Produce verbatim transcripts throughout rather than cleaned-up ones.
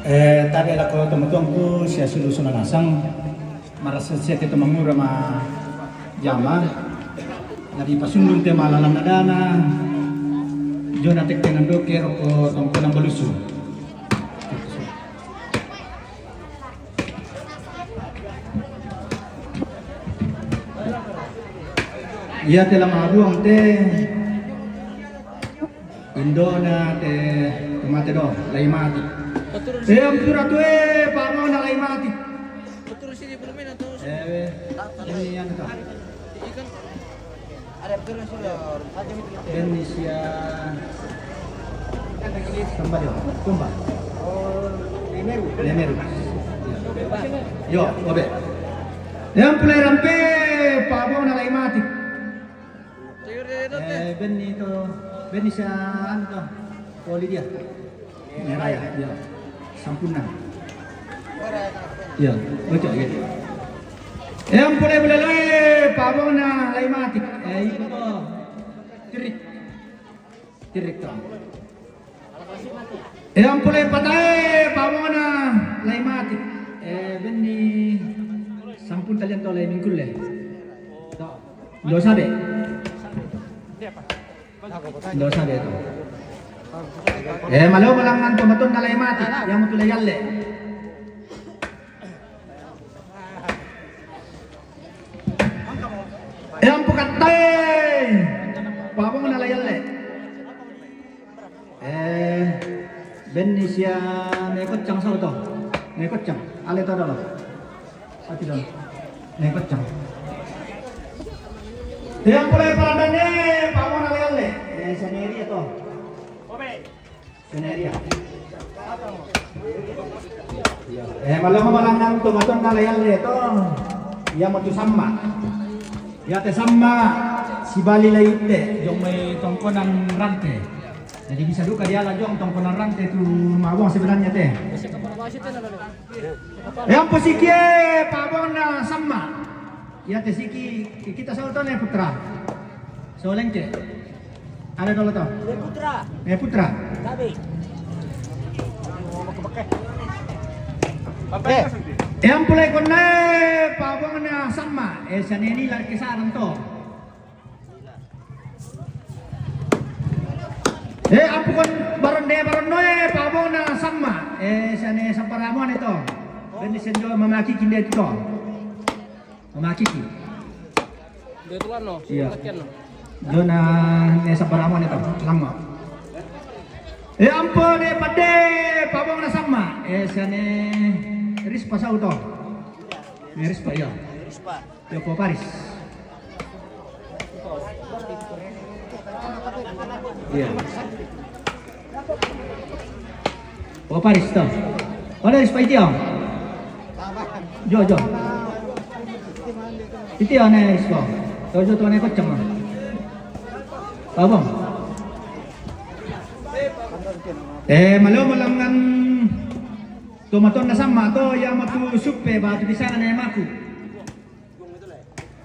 Eh, tabe lako tomatuangku sia sulu suna nasang, marasa sia ke tomangura ma jama, jadi pasundung te malalan nadana, jona tekte nandoke roko tongkonan balusu. Ia te lama buang te Indona te mate do, lai mati. Betul. Eh, ampura tu, eh, pamona lai mati. Betul sini belum ini atau eh, ini yang tu. Ikan. Ada betul sini. Indonesia. Tambah dia, tambah. Lemeru. Yo, obe. Yang pulai rampe, pamona lai mati. Eh, benni to, benni sa anu to, poli dia. Merah ya, ya. Sampuna. Ya, bocok ya. Eh, ampun, eh, boleh, eh, pamona lai mati. Eh, iko to. Tirik. Tirik to. Eh, ampun, eh, patae, pamona lai mati. Eh, benni sampun talian to lai mingkulle. To. Ndo sabe. Ndo sabe to. Eh, malo malangan to matonna lai mati, yang mutu lai alle. Eh, ampu kattai. Pamona lai alle. Eh, benni sia me koccang sau to. Me koccang. Ale to dolo. Ati dolo. Me koccang. Yang pulai paradane, pamona lai alle. Eh, saneri to. Saneri. Eh, malo malangan to matonna lai alle to. Ia mutu samma. Ia te samma sibali lai itte, jong mai tongkonan rante. Jadi bisa duka diala jong tongkonan rante tu mawang sebenarnya te. Yang posiki e pabona samma. Ia te siki kita sautone putra. Solengke. Ada dolo to. Putra. Eh, putra. Tabe. Eh, yang pulai konna e pabona samma. Eh, saneni lagi sarang to. Eh, ampukon baron de baron noe pabona samma. Eh, sane samparamuan itu. Benni senjo mamaki kinde itu. Mamaki ki. Dia tuan no. Iya. Latihan no. Jona ne samparamuan itu. Lama. Eh, ampun, eh, pade pabona samma. Eh, sane rispa sau to. Ne rispa, iya. Rispa. Yo, po Paris. Iya. Po Paris to. Paris pa itio. Jo, jo. Itio ne isko. To jo to ne koccang. Pabong. Eh, malo malangan to matonna samma to, ia mutu suppe batu pisana ne maku.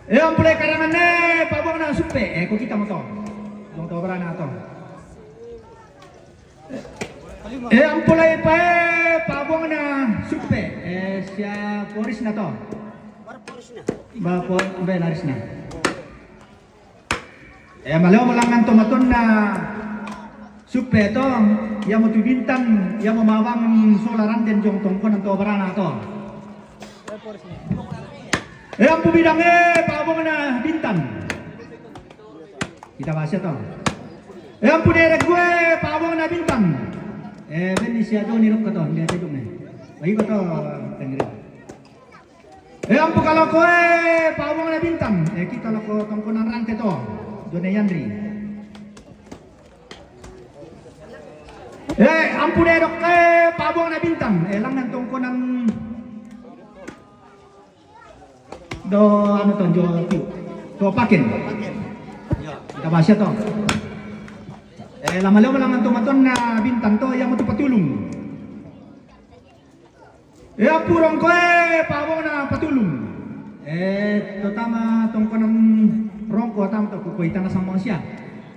Eh, ampulai karangan ne, pabona suppe. Eh, ko kita mo to. Jong to barana to. Eh, ampulai pa, eh, pabona suppe. Eh, sia porisna to. Ba po, be narisna. Eh, malo malangan to matonna suppe to, ia mutu Bintan, ia mo mawang sola randen jong tongkonan to barana to. Eh, ampu bidang e, pabona Bintan. Kita bahasa to. Eh, ampu derek gue, pabona Bintan. Eh, benni sia Joni rokko to, dia tedung e. Bagi ko to, dengerin. Eh, ampu kaloko e, pabona Bintan. Eh, kita loko tongkonan rante to. Jone Yandri. Eh, ampu derek e, pabona Bintan. Eh, langan tongkonan do anu to, jo tiu. To pakin. Kita bahasa to. Eh, lama-lama langan to matonna Bintan to, ia mutu Patulung. Eh, ampu rongko e, pabona Patulung. Eh, terutama tongkonan rongko tam to, kuko itana sama sia.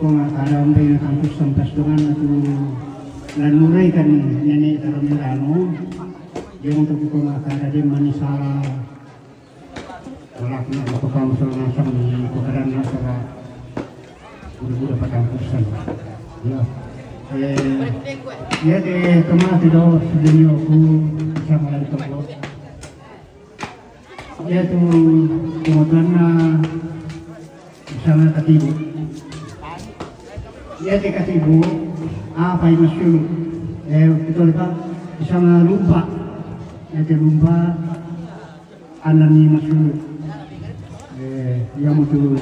Ko nga kada ambai na kampus sampas dengan tu lanurai kan nenek taramilano. Dia untuk ko nga kada dia manisara. Walaupun aku kamu salah nasam ni, aku kada nak salah. Budak-budak patang puluh sen. Ya. Eh, ya, de, kama tu do, sebenarnya aku bisa mulai toko. Ya tu, kemudian na, bisa na katibu. Ya tu katibu, apa yang masuk? Eh, betul, Pak? Bisa na lumpa. Ya tu lumpa. Anani masu. Eh, yang mutu.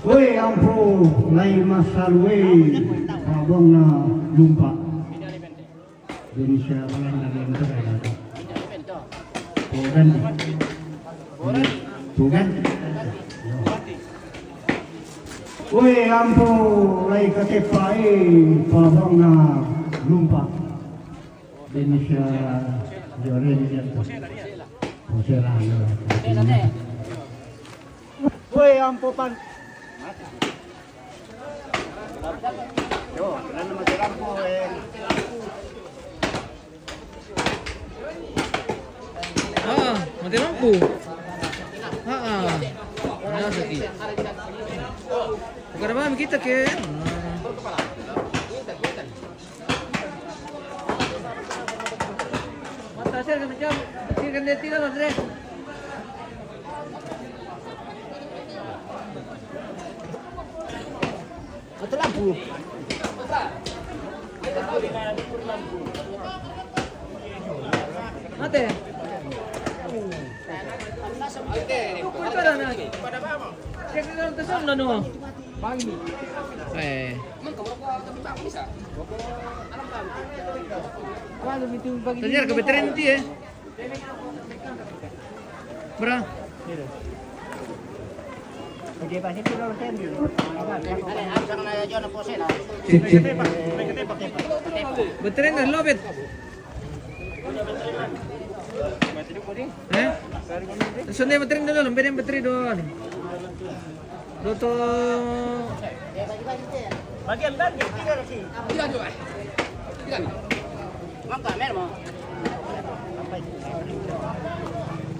Woi, ampo, lai masalu, eh. Pabong na lumpa. Indonesia paling dari itu kan. Bukan. Bukan. Woi, ampo, lai katepa, eh. Pabong na lumpa. Indonesia, Jordan, José Rano. Woi, ampo pan. Yo, kenapa mati lampu, eh? Ah, mati lampu. Ah, ah. Ada sakit. Bukan apa kita ke? Mati lampu. Mati. Ukur itu ada lagi. Eh. Tanyara ka veteran ti, eh. Bra. Cek, cek. Veteran na lobet. Eh? Sunday veteran dulu, lembere veteran dulu. Doto. Bagian lagi, tiga lagi. Tiga juga. Tiga nih. Mangka, mer mo.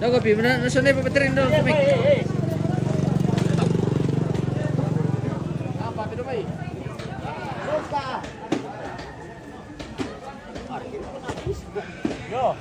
Dago pi, benar, na sunday pa veteran dulu, tumik. Apa, pi, tumik? Yo.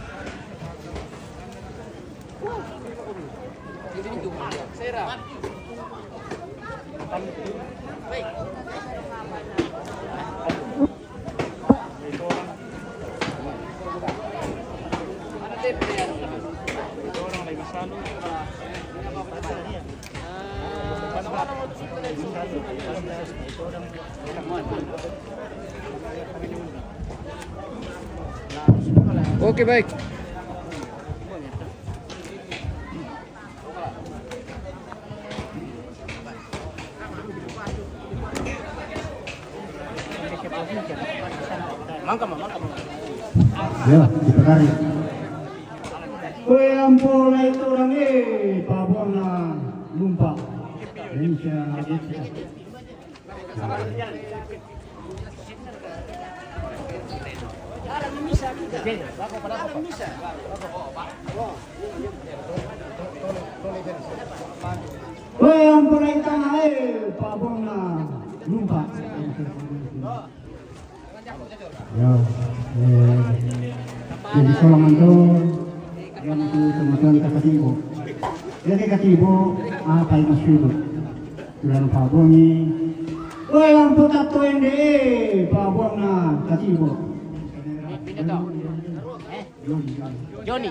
Oke, baik. Ya, kita tarik. Kue ampo lai torang e, pabuang na lumpa. Indonesia. Weh, ampun, ai tana, eh, pabuang na lumpa. Ya, eh, jadi solang anto, yang tu teman-teman kata ibu. Jadi kata ibu, apa yang masuk? Tulang pabuang ni. Woi, ampo tato ende, eh, pabuang na katibo. Joni.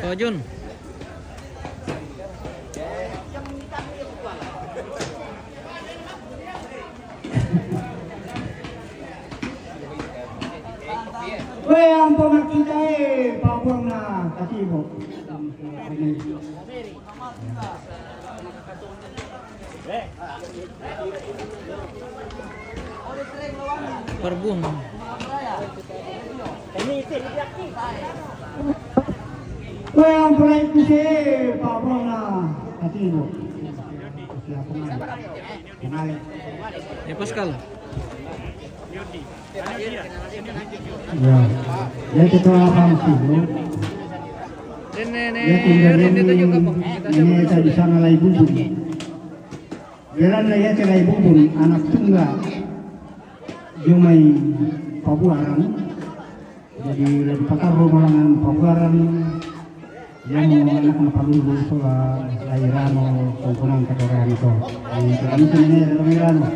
Oh, Jun. Woi, ampo makita, eh, pabuang na katibo. Parbuang. Kue yang pernah itu sih, Pak Bona, hati ibu. Siapa? Kenal. Ya, Pascal. Ya, ya, kita paham sih, bro. Ini, ini, ya, tinggal ini, ini, tunjuk apa? Ini saya di sana lagi bubun. Jalan lagi ya, cerai bubun, anak tunggal. Jomai pabuaran. Jadi, lebih pakar rombongan pabuaran. Yang mau anak na palulu sola lairano, komponan kadarano to. Yang terlalu ini lairano.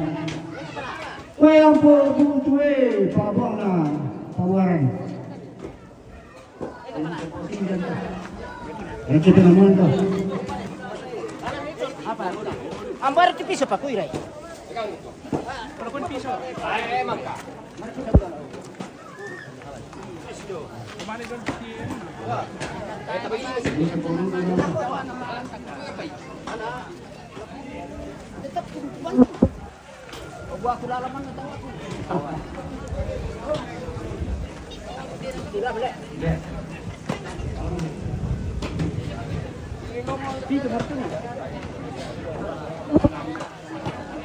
Kue ampo butu e, pabuang na pabuaran. Ya, kita naman to. Ambar ti piso pa kuirai.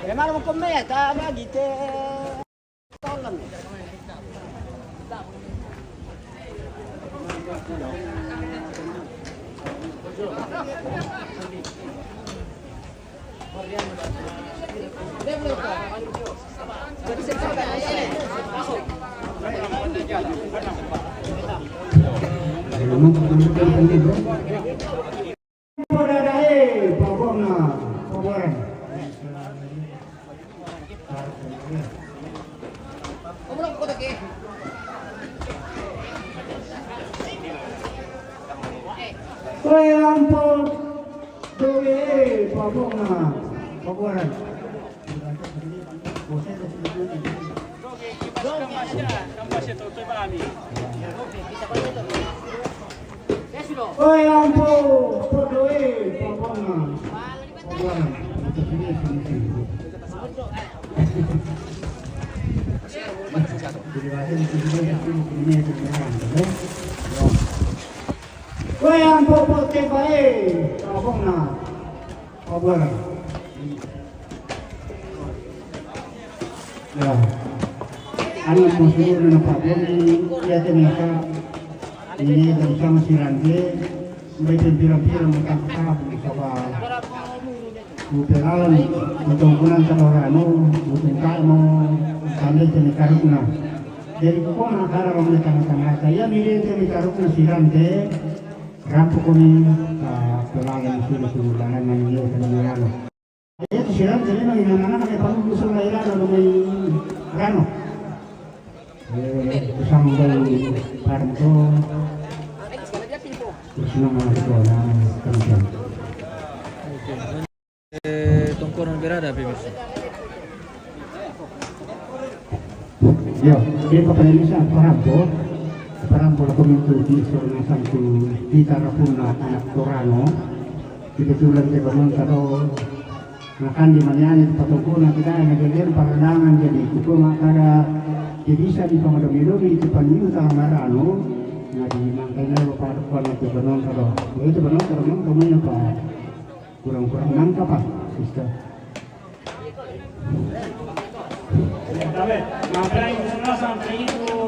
Memang hukum ya, tak ada gitu. Kue ampo Toge, eh, pabonga, pabuaran. Oi, ampo, podo, eh, pabonga, pabuaran. Oi, ampo, pote bae, pabonga. Pabor. Ya. Anu musuh na pabor ni ya tenaka. Ini dari sama si Rande. Mai pira-pira matang ka saba. Ku pelalan, ku tongkonan ka Torano, ku tungka mo, kami tene karukna. Jadi ku kona kara mo tanga-tanga. Saya mire tene karukna si Rande. Rampo kami, ah, pelalan sila tu lalan na nila sa Rano. Ito si Rano, sila na inanana kami panulo sa Rano, may Rano. Eh, isang bay parang to. Terus na mga ito na kami siya. Eh, tongkonan berada, pemirsa. Yo, dia papainisa parampo. Parampo la komintu di sorong santu di tarapun na anak Torano. Kita tulang ke bangun kado. Makan di maniani patongkonan kita na gender parandangan jadi kutu makada. Jadi bisa di pamadomi-domi itu paniu talangarano. Na di mangkanya lo padukuan ke bangun kado. Itu bangun kado mang kami apa? Kurang-kurang nangka pa, sister. Tabe, mamprai ku sana sampai itu,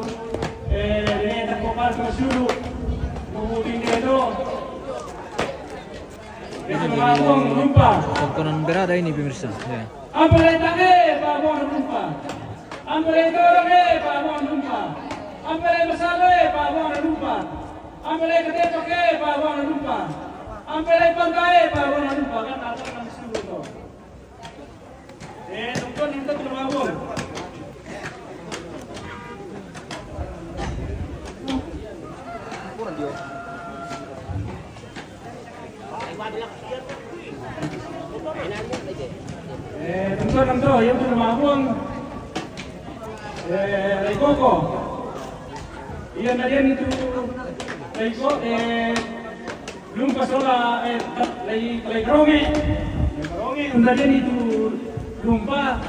eh, dene tako par ko sulu. Kubu tinde to. Itu mabong lumpa. Tongkonan berada ini, pemirsa. Ya. Ampe lai tange, pabong lumpa. Ampe lai torong, pabong lumpa. Ampe lai masalo, pabong lumpa. Ampe lai katetok, pabong lumpa. Ampe lai pangka, pabong lumpa. Kan ada kan sulu to. Eh, tongkonan, tongkonan mabong. Eh, tongkonan to, yang tu mabong. Eh, lai koko. Iya, na dia ni tu. Lai ko, eh, Lumpa sola, eh, lai, lai karonge. Lai karonge, unda dia ni tu lumpa.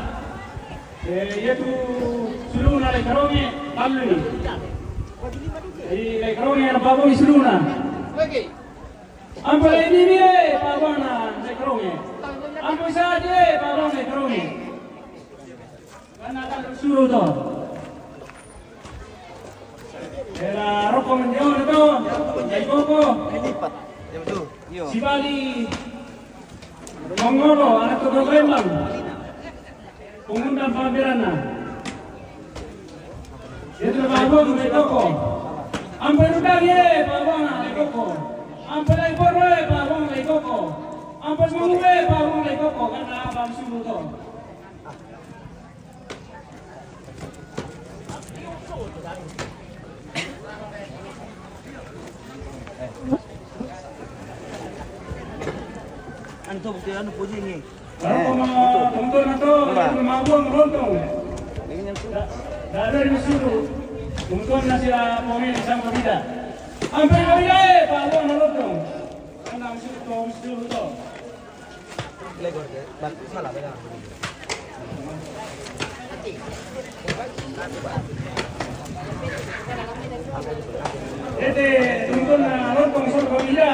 Eh, iya tu suluna lai karonge, tallu ni. Lai, lai karonge, ana pabongi suluna. Ampe lai nini, eh, pabona lai karonge. Ampe saja, eh, pabona lai karonge. Karena tallu sulu to. Era roko menjauh to. Lai koko. Ini lipat. Ya, betul. Iya. Sibali. Mongolo, anak to Lembang. Pengundang pamberana. Itu pabong lai koko. Ampe rudang ye, pabong lai koko. Ampe lai boro ye, pabong lai koko. Ampe sulu ye, pabong lai koko. Karena abang sulu to. Anu to, bukti anu puji ni. Kalau mau tonton atau mau buang lontong. Tidak ada di situ. Tonton nasi pome sama kita. Ampe kami dai, Pak, buang lontong. Karena situ to, situ to. Ete, tungkon na lontong solo pamilya.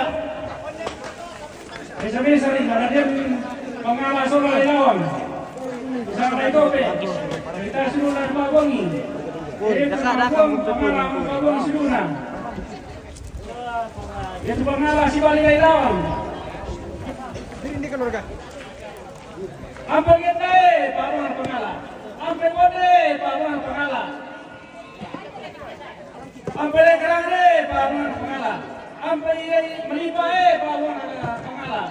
Bisa-bisa ri, karena dia pangala solo lai lawan. Bisa ri tope. Kita suruh na magongi. Jadi, pangala magongi suruh na. Dia tu pangala sibali lai lawan. Ini keluarga. Ampe gende, pabona pangala. Ampe gode, pabona pangala. Ampe le karangre, pabona pangala. Ampe iye melipa, eh, pabona pangala.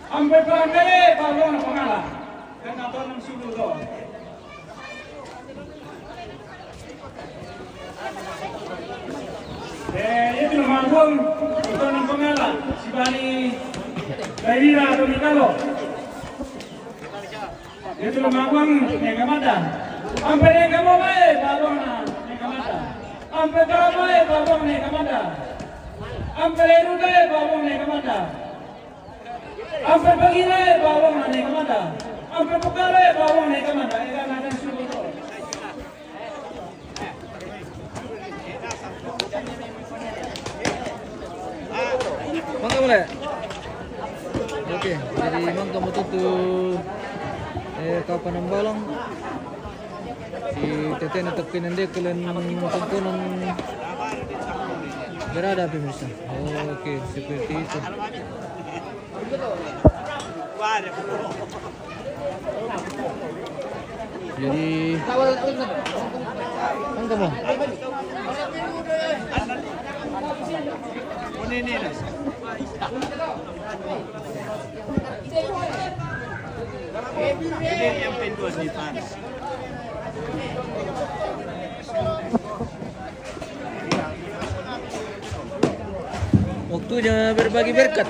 Ampe pelangkare, pabona pangala. Kan apa nang sulu to? Eh, itu mah Tonang pangala, si bani Bairira Toni Kalo. Itu lumabang ne kamata. Ampe ne kamobae babang ne kamata. Ampe kamobae babang ne kamata. Ampe lerubae babang ne kamata. Ampe pagirae babang ne kamata. Ampe pukarae babang ne kamata. Ega na dan suku to. Mangga mole. Oke, jadi mangga mo tutu, eh, kau panambalang. Si tetene tokki nandeke lan tongkonan berada, pemirsa. Oke, seperti itu. Jadi, kan kamu? Waktunya berbagi berkat.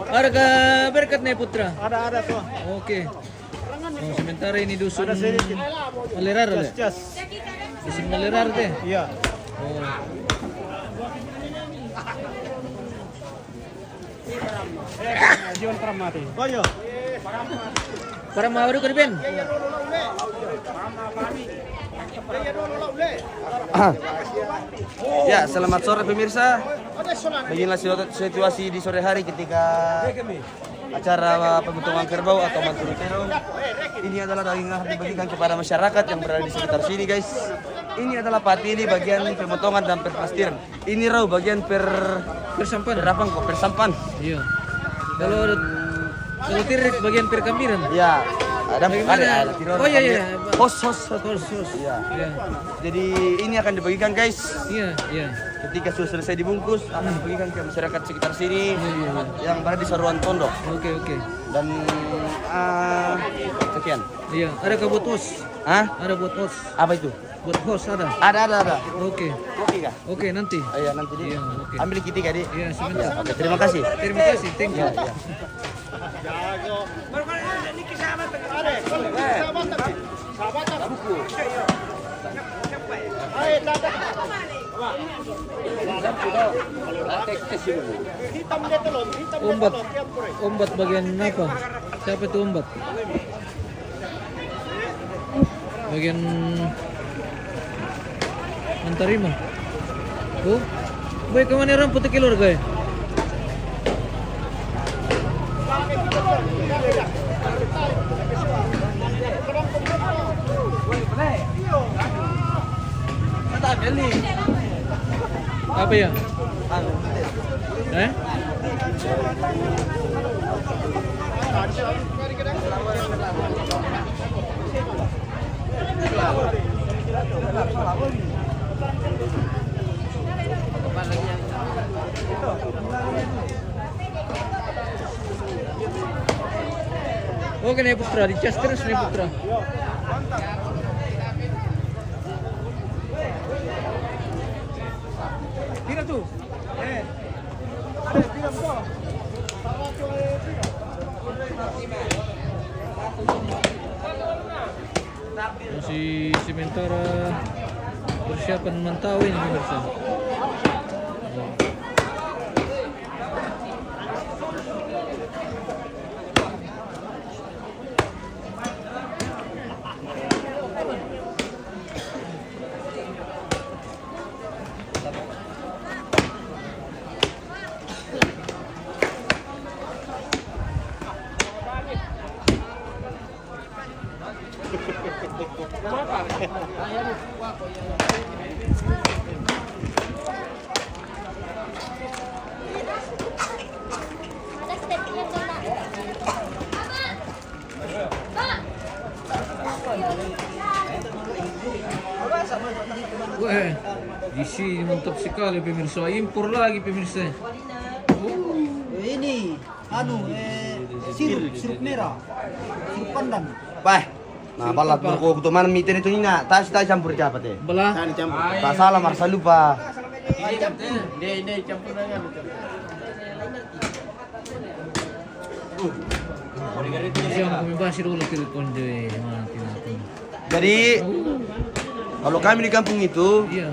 Ada ka berkat ne, Putra? Ada, ada tuh. Oke. Oh, sementara ini dusun Malerar, le? Dusun Malerar, te? Iya. Oh. John Pramati. Oh, iya. Para mau ke Ben? Ya, selamat sore pemirsa. Beginilah situa-, situasi di sore hari ketika acara pemotongan kerbau atau manturu terong. Ini adalah daging yang dibagikan kepada masyarakat yang berada di sekitar sini, guys. Ini adalah pati ini bagian pemotongan dan perpastian. Ini rau bagian per Persampan. Perapang kok, persampan. Iya. Kalau ada, kalau tirik bagian perkambiran. Ya, ada. Bagaimana? Ada, ada tidur. Oh, iya, iya. Hos, hos, hos. Hos, hos. Iya. Iya. Jadi ini akan dibagikan, guys. Iya, iya. Ketika sudah selesai dibungkus, akan dibagikan ke masyarakat sekitar sini. Iya, iya, iya. Yang berada di Saruan Tondok. Oke, oke. Dan, ah, sekian. Iya, ada ka buat hos? Hah? Ada buat hos. Apa itu? Buat hos ada? Ada, ada, ada. Oke. Kopi kah? Oke, nanti. Iya, nanti di. Iya, oke. Ambil kita, Kak, di. Iya, sebentar. Iya, oke, terima kasih. Terima kasih, thank you. Iya, iya. Umbat. Umbat bagian apa? Siapa itu Umbat? Bagian menterima. Tuh. Baik, kemana orang putih keluarga ya? Apa ya? Eh? Oke, ne Putra, dicas terus ne Putra. Tira tuh. Eh. Ada, tira tuh. Masih sementara persiapan mantau ini, pemirsa. Weh, di sini mantap sekali, pemirsa. Impor lagi, pemirsa. Ini, anu, eh, sirup, sirup merah, sirup pandan. Bah, nah, balat berkok tu mana miten itu, Nina? Tas, tas campur siapa teh? Belah. Tak salah, marsa lupa. Ini, ini campur dengan itu. Siamo come basi dulu telepon deh, mana tinatong. Jadi, kalau kami di kampung itu, iya,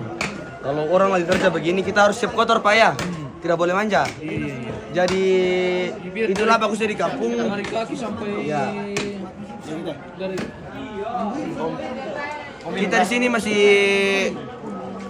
kalau orang lagi kerja begini, kita harus siap kotor, Pak, ya. Hmm. Tidak boleh manja. Iya, iya, iya. Jadi, biar itulah dari, bagusnya di kampung. Dari kaki sampai, iya, dari Kita di sini masih,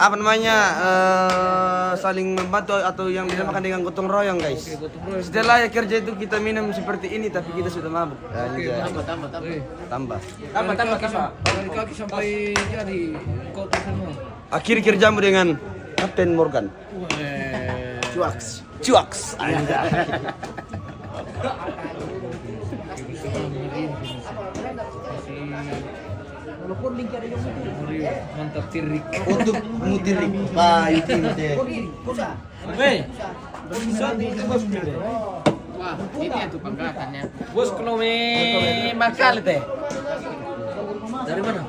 apa namanya, eh, saling membantu atau yang dinamakan dengan gotong royong, guys. Oke, gotong royong. Setelah kerja itu kita minum seperti ini, tapi kita sudah mabuk. Oke, anjay. Tambah, tambah, tambah. Tambah. Tambah, tambah, tambah. Dari kaki sampai jadi kotor semua. Akhiri kerjamu dengan Kapten Morgan. Weh. Cuaks. Cuaks. Anjay. Mantap tirik. Untuk mutirik. Wah, itu, itu. Weh. Wah, ini tuh pangkatannya. Bos, kalau me makale teh. Dari mana?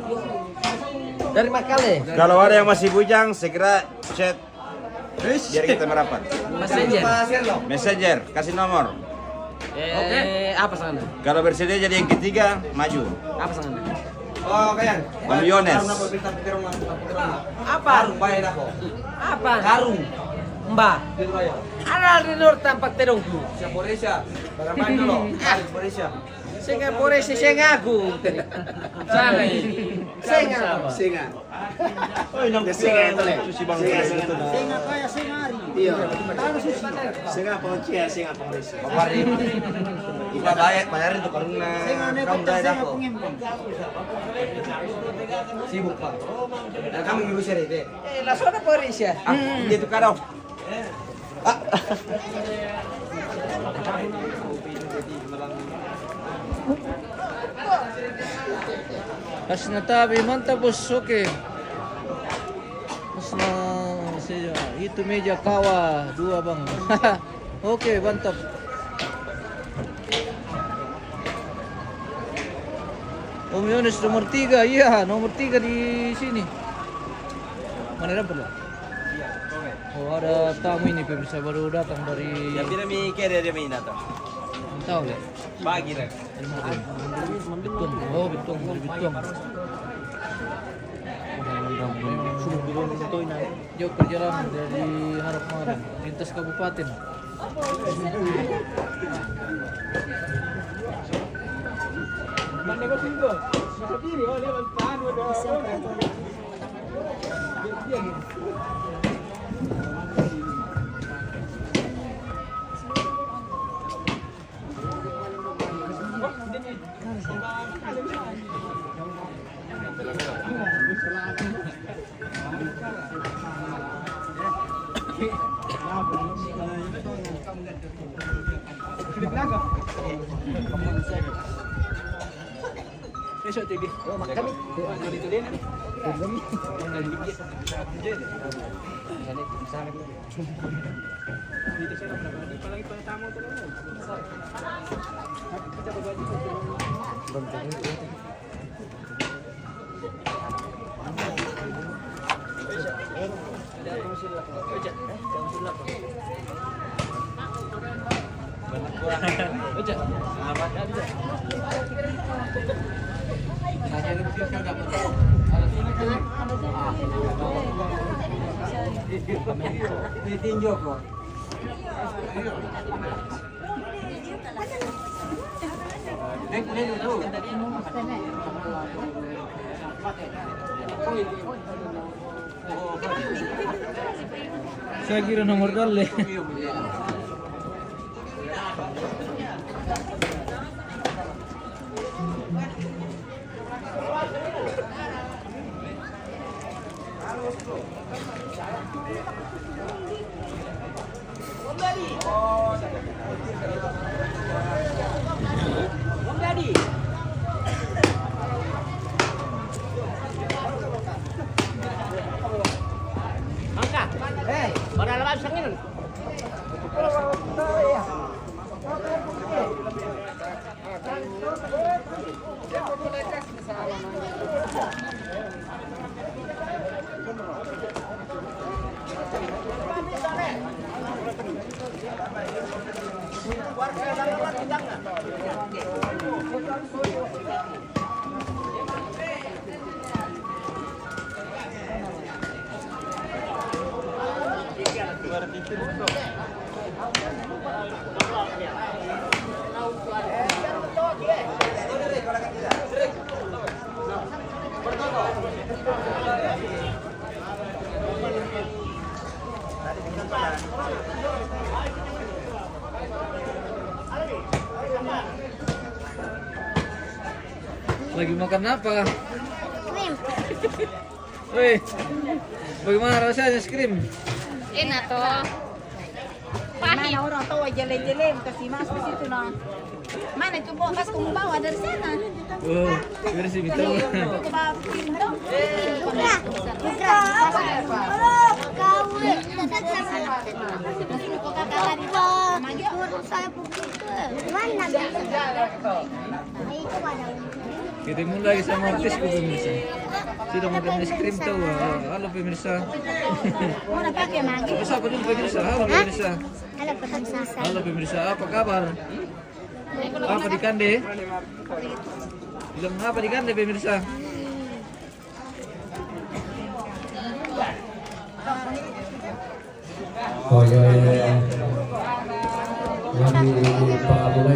Dari makale. Kalau ada yang masih bujang, segera chat. Biar kita merapat. Messenger. Messenger, kasih nomor. Eh, apa sana? Kalau bersedia jadi yang ketiga, maju. Apa sana? Oh, kalian. Bang Yones. Apa? Karung, bayar dah kok. Apa? Karung. Mbak. Dia bayar. Ada di luar tampak terungku. Siapa Malaysia? Barang main dulu. Malaysia. Singapura si Sengaku. Salah. Senga. Senga. Oh, ini senga itu, le. Senga itu, nah. Senga kaya senga hari. Iya. Tahu susi. Senga apa, Cia? Senga apa, Cia? Kemarin. Kita bayar, bayarin tuh karena senga neto, kamu bayar senga aku. Sibuk, Pak. Dan kamu ngurus ya, Rete? Eh, langsung ada polisi ya? Ah, dia tuh kadang. Ah. Pas na tabi, mantap, Bos. Oke. Pas na, saya, itu meja kawa dua, Bang. Oke, mantap. Om Yones nomor tiga, iya, nomor tiga di sini. Mana dapat lah? Oh, ada tamu ini, pemirsa, baru datang dari. Ya, pira mi kere dia main atau? Tahu ya? Pagi dah. Betung. Oh, Betung, dari Betung. Jauh perjalanan dari Harap Maram, lintas kabupaten. Besok T V. Oh, makan ni. Oh, dari tu dia ni. Dari tu dia. Sana, sana. Saya kira nomor dalle. Angka. Eh, pada lepas angin. Lagi makan apa? Weh, bagaimana rasanya es krim? Enak toh. Pahit. Mana orang tahu jele-jele kasih mas ke situ nah. Mana itu bawa mas kamu bawa dari sana? Oh, bersih betul. Itu bawa pintu. Bukan, bukan. Kalau kau, saya begitu. Mana? Itu pada. Kita mulai sama artis ku, pemirsa. Sudah makan es krim tahu. Halo, pemirsa. Mana pakai lagi? Siapa dulu, pemirsa? Halo, pemirsa. Halo, pemirsa. Halo, pemirsa. Apa kabar? Apa di Kande? Bilang apa di Kande, pemirsa? Oh, iya, iya, iya. Yang di Pak Abdullah